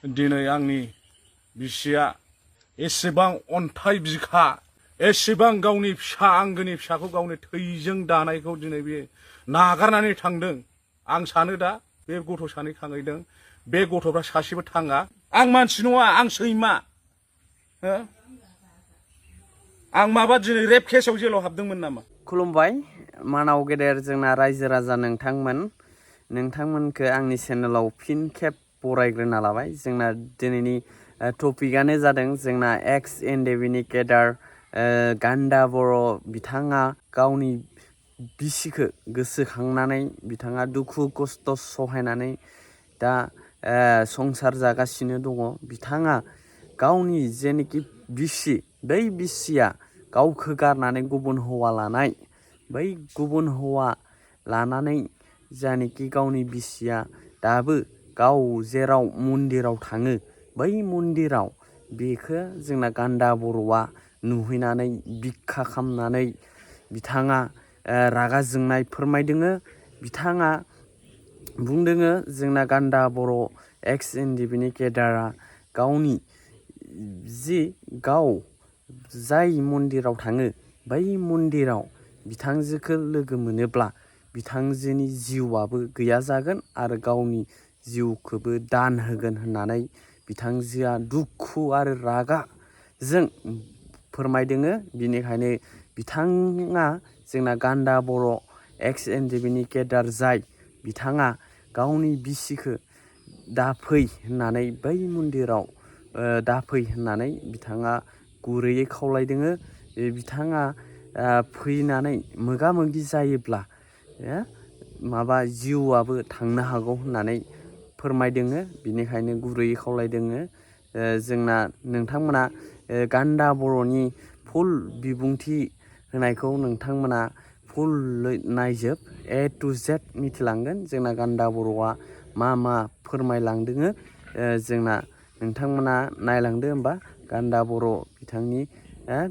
दिनै आंनि बिसिया एसेबां अन्थाइ बिखा एसेबां गावनि फिसा आंगोनि फिसाखौ गावनि थैजों दानायखौ दिनै बे नागारनानै थांदों। आं सानो दा बे गथ' सानै खांहैदों बे गथ'फ्रा सासेबो थाङा। आं मानसि नङा, आं सैमा। आं माबा दिनै रेप केसाव जेलाव हाबदोंमोन नामा? खुलुमबाय मानाव गेदेर जोंना रायजो राजा नोंथांमोनखो आंनि चेनेलाव फिन खेब बरायग्रोना लाबाय। जोंना दिनैनि टपिकआनो जादों जोंना एक्स एनडिएफबि केडार गान्दा बर' बिथाङा गावनि बिसिखो गोसोखांनानै बिथाङा दुखु खस्थ' सहायनानै दा संसार जागासिनो दङ। बिथाङा गावनि जेनोखि बिसि बै बिसिया गावखौ गारनानै गुबुन हौवा लानाय, बै गुबुन हौवा लानानै जायनोखि गावनि बिसिया दाबो गाव जेराव मन्दिराव थाङो बै मन्दिराव बेखौ जोंना गान्दा बर'आ नुहैनानै बिखा खालामनानै बिथाङा रागा जोंनाय फोरमायदोङो। बिथाङा बुंदोङो जोंना गान्दा बर' एक्स एनडिएफबि केडारा गावनि गाव जाय मन्दिराव थाङो बै मन्दिराव बिथांजोखौ लोगो मोनोब्ला बिथांजोनि जिउआबो गैया जागोन आरो गावनि जिउखौबो दान होगोन होननानै बिथांजोआ दुखु आरो रागाजों फोरमायदोङो। बिनिखायनो बिथाङा जोंना गान्दा बर' एक्स एनडिएफबि केडार जाय बिथाङा गावनि बिसिखो दाफै होननानै बै मन्दिराव दाफै होननानै बिथाङा गुरैयै खावलायदोङो। बिथाङा फैनानै मोगा मोगि जायोब्ला माबा जिउआबो थांनो हागौ होननानै फोरमायदोङो। बिनिखायनो गुरैयै खावलायदोङो। जोंना नोंथांमोना गान्दा बर'नि फुल बिबुंथि होनायखौ नोंथांमोना फुल नायजोब A to Z मिथिलांगोन जोंना गान्दा बर'आ मा फोरमायलांदोङो। जोंना नोंथांमोना नायलांदो होमबा गान्दा बर' बिथांनि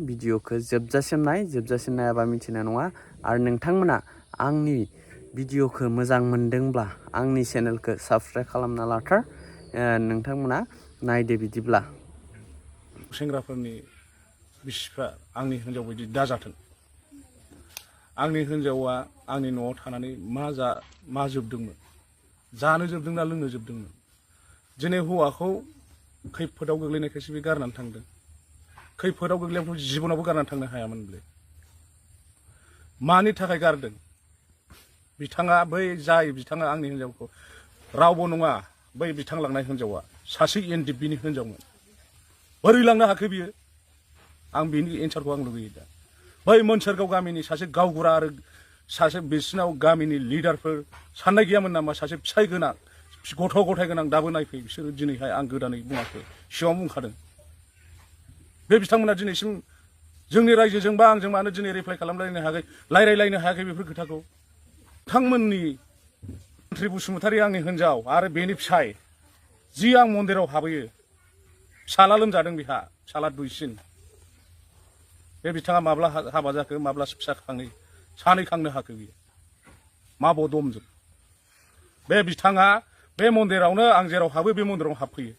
भिडिअखौ जोबजासिम नायाबा मिथिनाय नङा। आरो नोंथांमोना आंनि भिडिअखौ मोजां मोनदोंब्ला आंनि चेनेलखौ साबस्क्राइब खालामना लाथार। नोंथांमोना नायदो बिदिब्ला। सेंग्राफोरनि बिसिफ्रा आंनि हिन्जाव बायदि दाजाथों। आंनि हिन्जावा आंनि न'आव थानानै मा जोबदोंमोन, जानो जोबदोंना लोंनो जोबदोंमोन। दिनै हौवाखौ खैफोदाव गोग्लैनायखायसो बे गारनानै थांदों। खैफोदाव गोग्लैयाबाथ' जिबनावबो गारनानै थांनो हायामोनलै। मानि थाखाय गारदों? बिथाङा बिथाङा आंनि हिन्जावखौ रावबो नङा, बै बिथां लांनाय हिन्जावा सासे एनडिएफबिनि हिन्जावमोन। बोरै लांनो हाखो बियो? आं बेनि एन्सारखौ आं लुगैयो दा। बै मोनसोरगाव गामिनि सासे गावबुरा आरो सासे बिसिनाव गामिनि लिडारफोर साननाय गैयामोन नामा? सासे फिसाय गोनां गथ' गथाय गोनां दाबो नायफै। बिसोरो दिनैहाय आं गोदानै बुङाखै, सिगाङाव बुंखादों। बे बिथांमोना दिनैसिम जोंनि रायजोजों बा आंजों मानो दिनै रिप्लाइ खालामलायनो हायाखै, रायलायलायनो हायाखै बेफोर खोथाखौ? बिथांमोननि मन्त्रि बसुमतारी आंनि हिन्जाव आरो बेनि फिसाय जि आं मन्दिराव हाबहैयो, फिसाला लोमजादों बिहा, फिसाला दुइसिन। बे बिथाङा माब्ला हाबा जाखो, माब्ला फिसा खाङै सानै खांनो हाखो बियो? मा बदमजों? बे बिथाङा बे मन्दिरावनो आं जेराव हाबो बे मन्दिराव हाबफैयो।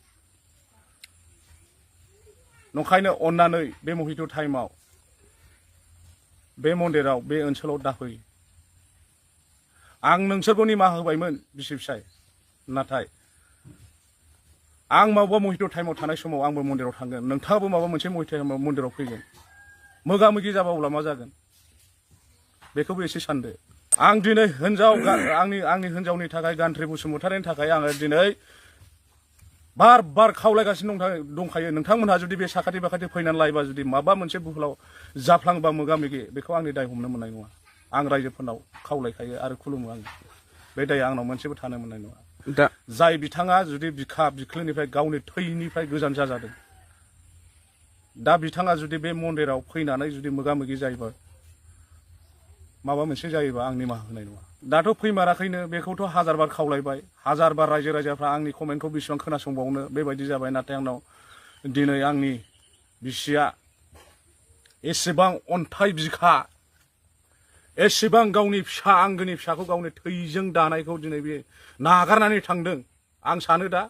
नंखायनो अन्नानै बे महित टाइमाव बे मन्दिराव बे ओनसोलाव दाफै। आं नोंसोरखौ निमाहा होबायमोन बिसि फिसाय, नाथाय आं माबा महित टाइमाव थानाय समाव आंबो मन्दिराव थांगोन, नोंथाङाबो माबा मोनसे महित टाइमाव मन्दिराव फैगोन। मोगा मोगि जाबा अब्ला मा जागोन बेखौबो एसे सानदो। आं दिनै आंनि हिन्जावनि थाखाय गान्थ्रि बसुमतारीनि थाखाय आङो दिनै बार खावलायगासिनो दंखायो। नोंथांमोनहा जुदि बे साखाथि बाखाथि फैनानै लायोबा जुदि माबा मोनसे बुहुलाव जाफ्लांबा मोगा मोगि, बेखौ आंनि दाय हमनो मोननाय नङा। आं रायजोफोरनाव खावलायखायो आरो खुलुमो आं। बे दाया आंनाव मोनसेबो थानो मोननाय नङा। जाय बिथाङा जुदि बिखा बिख्लोनिफ्राय गावनि थैनिफ्राय गोजान जाजादों, दा बिथाङा जुदि बे मन्दिराव फैनानै जुदि मोगा मोगि जायोबा, माबा मोनसे जायोबा आं निमाहा होनाय नङा। दाथ' फैमाराखैनो, बेखौथ' हाजारबार खावलायबाय, हाजारबार रायजो राजाफ्रा आंनि कमेन्टखौ बेसेबां खोनासंबावनो बेबायदि जाबाय। नाथाय आंनाव दिनै आंनि बिसिया एसेबां अन्थाइ बिखा एसेबां गावनि फिसा आंगोनि फिसाखौ गावनि थैजों दानायखौ दिनै बे नागारनानै थांदों। आं सानो दा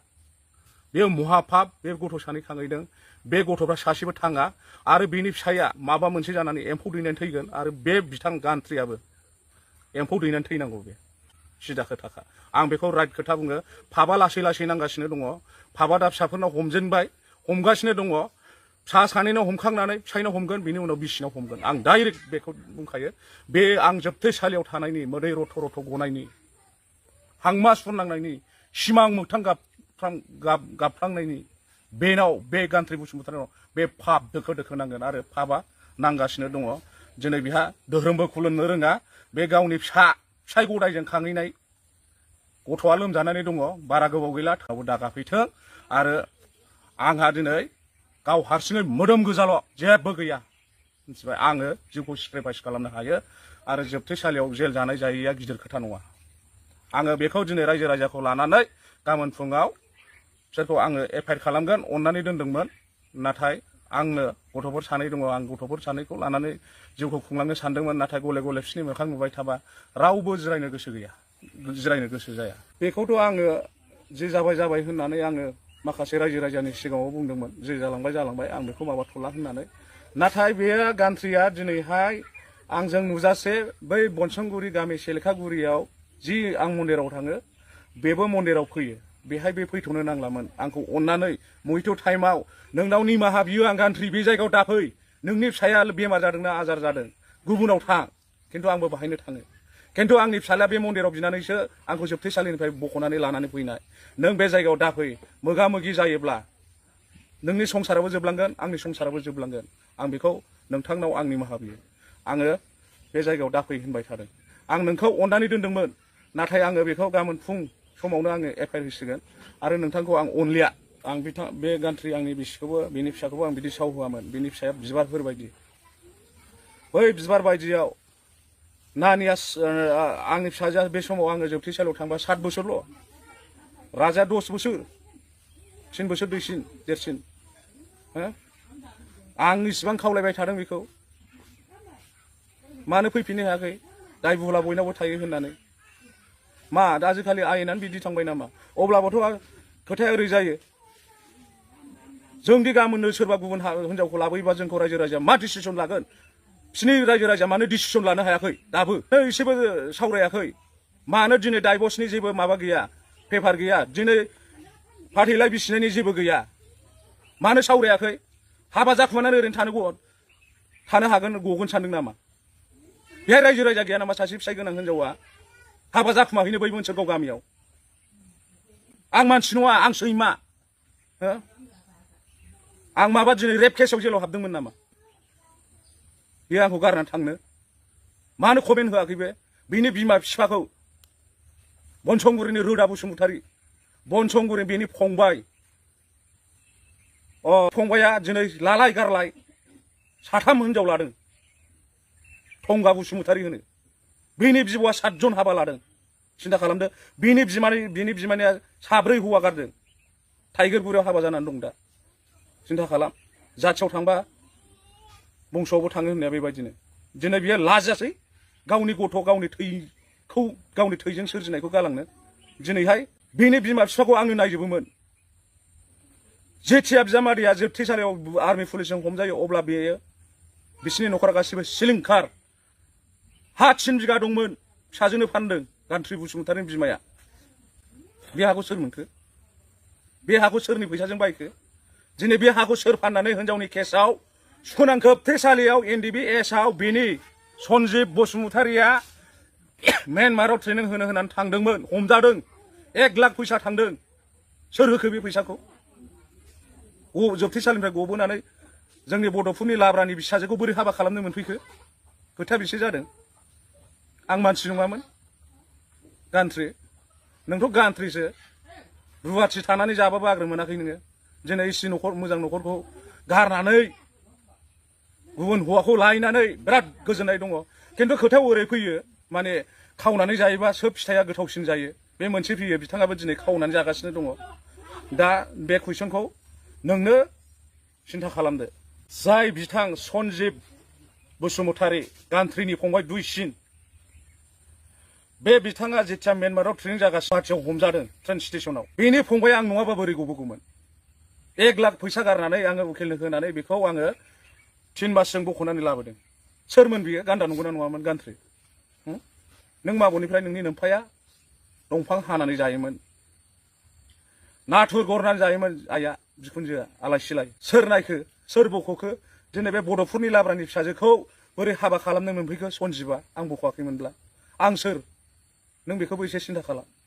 बे महापाप बे गथ' सानै खांहैदों बे गथ'फ्रा सासेबो थाङा आरो बिनि फिसाया माबा मोनसे जानानै एम्फौ दैनानै थैगोन आरो बे बिथां गान्थ्रियाबो एम्फौ दैनानै थैनांगौ बे सिदा खोथाखा आं बेखौ राइट खोथा बुङो पापआ लासै लासै नांगासिनो दङ पापआ दा फिसाफोरनाव हमजेनबाय हमगासिनो दङ फिसा सानैनाव हमखांनानै फिसायनाव हमगोन बिनि उनाव बिसिनाव हमगोन आं डाइरेक्ट बेखौ बुंखायो बे आं जोबथेसालियाव थानायनि मोदै रथ' रथ' गनायनि हांमा सुरनांनायनि सिमां मोगथां गाबफ्लांनायनि बेनाव बे गान्थ्रि बसुमतारिनाव बे पाप दोखो दोखो नांगोन आरो पापआ नांगासिनो दङ दिनै बिहा धोरोमबो खुलुमनो रोङा बे गावनि फिसाय गदायजों खांहैनाय गथ'आ लोमजानानै दङ बारा गोबाव गैला थाबो दागा फैथों आरो आंहा दिनै गाव हारसिङै मोदोम गोजाल' जेबो गैया मिथिबाय आङो जिउखौ सेक्रिफाइस खालामनो हायो आरो जोबथेसालियाव जेल जानाय जायैया गिदिर खोथा नङा आङो बेखौ दिनै रायजो राजाखौ लानानै गाबोन फुङाव बिसोरखौ आङो एफआइआर खालामगोन अननानै दोनदोंमोन नाथाय आंनो गथ'फोर सानै दङ आं गथ'फोर सानैखौ लानानै जिउखौ खुंलांनो सानदोंमोन नाथाय गले गले बिसोरनि मोखां नुबाय थाबा रावबो जिरायनो गोसो गैया जिरायनो गोसो जाया बेखौथ' आङो जे जाबाय होननानै आङो माखासे रायजो राजानि सिगाङाव बुंदोंमोन जे जालांबाय आं बेखौ माबाथ'ला होननानै नाथाय बे गान्थ्रिया दिनैहाय आंजों नुजासे बै बनसंगुरि गामि सेलेखागुरियाव जि आं मन्दिराव थाङो बेबो मन्दिराव फैयो बेहाय बे फैथ'नो नांलामोन आंखौ अननानै मैथ' टाइमाव नोंनाव निमाहा बियो आं गान्थ्रि बे जायगायाव दाफै नोंनि फिसाया बेमार जादोंना आजार जादों गुबुनाव थां खिन्थु आंबो बाहायनो थाङो खिन्थु आंनि फिसालाया बे मन्दिराव बिनानैसो आंखौ जोबथेसालिनिफ्राय बख'नानै लानानै फैनाय नों बे जायगायाव दाफै मोगा मोगि जायोब्ला नोंनि संसाराबो जोबलांगोन आंनि संसाराबो जोबलांगोन आं बेखौ नोंथांनाव आं निमाहा बियो आङो बे जायगायाव दाफै होनबाय थादों आं नोंखौ अननानै दोनदोंमोन नाथाय आङो बेखौ गाबोन फुं समावनो आङो एफआइआर होसिगोन आरो नोंथांखौ आं अनलिया आं बे गान्थ्रि आंनि बिसिखौबो बिनि फिसाखौबो आं बिदि साव होआमोन बिनि फिसाया बिबारफोर बायदि बै बिबार बायदियाव नानिया आंनि फिसाजोआ बे समाव आङो जोबथेसालियाव थांबा 7 बोसोरल' राजाया 10 बोसोर 3 बोसोर देरसिन आं इसिबां खावलायबाय थादों बेखौ मानो फैफिननो हायाखै दाय बुहुला बयनावबो थायो होननानै मा दा आजिखालि आयेनानो बिदि थांबाय नामा अब्लाबोथ' खोथाया ओरै जायो जोंदि गाबोननो सोरबा गुबुन हिनजावखौ लाबोयोबा जोंखौ रायजो राजाया मा डिसिसन लागोन बिसिनि रायजो राजाया मानो डिसिसन लानो हायाखै दाबो एसेबो सावरायाखै मानो दिनै डाइभर्सनि जेबो माबा गैया पेपार गैया दिनै फाथैलाइ बिसिनायनि जेबो गैया मानो सावरायाखै हाबा जाखुमानानै ओरैनो थानो हागोन गगोन सानदों नामा बेहाय रायजो राजा गैया नामा सासे फिसाय गोनां हिनजावा हाबा जाखुमाहैनो बै मोनसोरगाव गामियाव आं मानसि नङा आं सैमा आं माबा दिनै रेप केसाव जेलाव हाबदोंमोन नामा बे आंखौ गारनानै थांनो मानो कमेन्ट होआखै बे बिनि बिमा बिफाखौ बनसंगुरिनि रोदा बसुमतारी बनसंगुरि बेनि फंबाया दिनै लालाय गारलाय 3 हिनजाव लादों थंगा बसुमतारी होनो बिनि बिब'आ 7 जन हाबा लादों सिन्था खालामदो बिनि बिमानिया 4 हौवा गारदों टाइगारगुरियाव हाबा जानानै दं दा सिन्था खालाम जाथियाव थांबा बंस'आवबो थाङो होननाया बेबायदिनो दिनै बियो लाजासै गावनि गथ' गावनि थैजों सोरजिनायखौ गालांनो दिनैहाय बिनि बिमा बिफाखौ आंनो नायजोबोमोन जेथिया बिजामादैया जोबथेसालियाव आर्मि पुलिसजों हमजायो अब्ला बेयो बिसिनि न'खरा गासिबो सिलिंखार हा 3 बिगा दंमोन फिसाजोनो फानदों गान्थ्रि बसुमतारिनि बिमाया बे हाखौ सोर मोनखो बे हाखौ सोरनि फैसाजों बायखो दिनै बे हाखौ सोर फाननानै हिनजावनि केसआव सुखोनांखोबथेसालियाव NDBSआव बिनि सन्जिब बसुमतारिया म्यानमाराव ट्रेनिं होनानै थांदोंमोन हमजादों 1 लाख फैसा थांदों सोर होखो बे फैसाखौ जोबथेसालिनिफ्राय गबोनानै जोंनि बड'फोरनि लाब्रानि फिसाजोखौ बोरै हाबा खालामनो मोनफैखो खोथाया बेसो जादों आं मानसि नङामोन गान्थ्रि नोंथ' गान्थ्रिसो रुवाथि थानानै जाबाबो आग्रो मोनाखै नोङो दिनै इसे मोजां न'खरखौ गारनानै गुबुन हौवाखौ लायनानै बिराद गोजोननाय दङ खिन्थु खोथायाव ओरै फैयो माने खावनानै जायोबा सोब फिथाइया गोथावसिन जायो बे मोनसे फैयो बिथाङाबो दिनै खावनानै जागासिनो दङ दा बे कुइसनखौ नोंनो सिन्था खालामदो जाय बिथां सन्जिब बसुमतारी गान्थ्रिनि फंबाय दुइसिन बे बिथाङा जेथिया म्यानमाराव ट्रेनिं जागासिनो गुवाहाटियाव हमजादों ट्रेन स्टेसनाव बेनि फंबाया आं नङाबा बोरै गबोगौमोन 1 लाख फैसा गारनानै आङो उकिलनो होनानै बेखौ आङो 3 मासजों बख'नानै लाबोदों सोरमोन बियो गान्दा नंगौना नङामोन गान्थ्रि नों माबनिफ्राय नोंनि नोमफाया दंफां हानानै जायोमोन नाथुर गरनानै जायोमोन आइया बिखुनजोआ आलाय सिलाय सोर नायखो सोर बख'खो दिनै बे बड'फोरनि लाब्रानि फिसाजोखौ बोरै हाबा खालामनो मोनफैखो सन्जिबा आं बख'आखैमोनब्ला आं सोर नों बेखौबो एसे सिन्था खालाम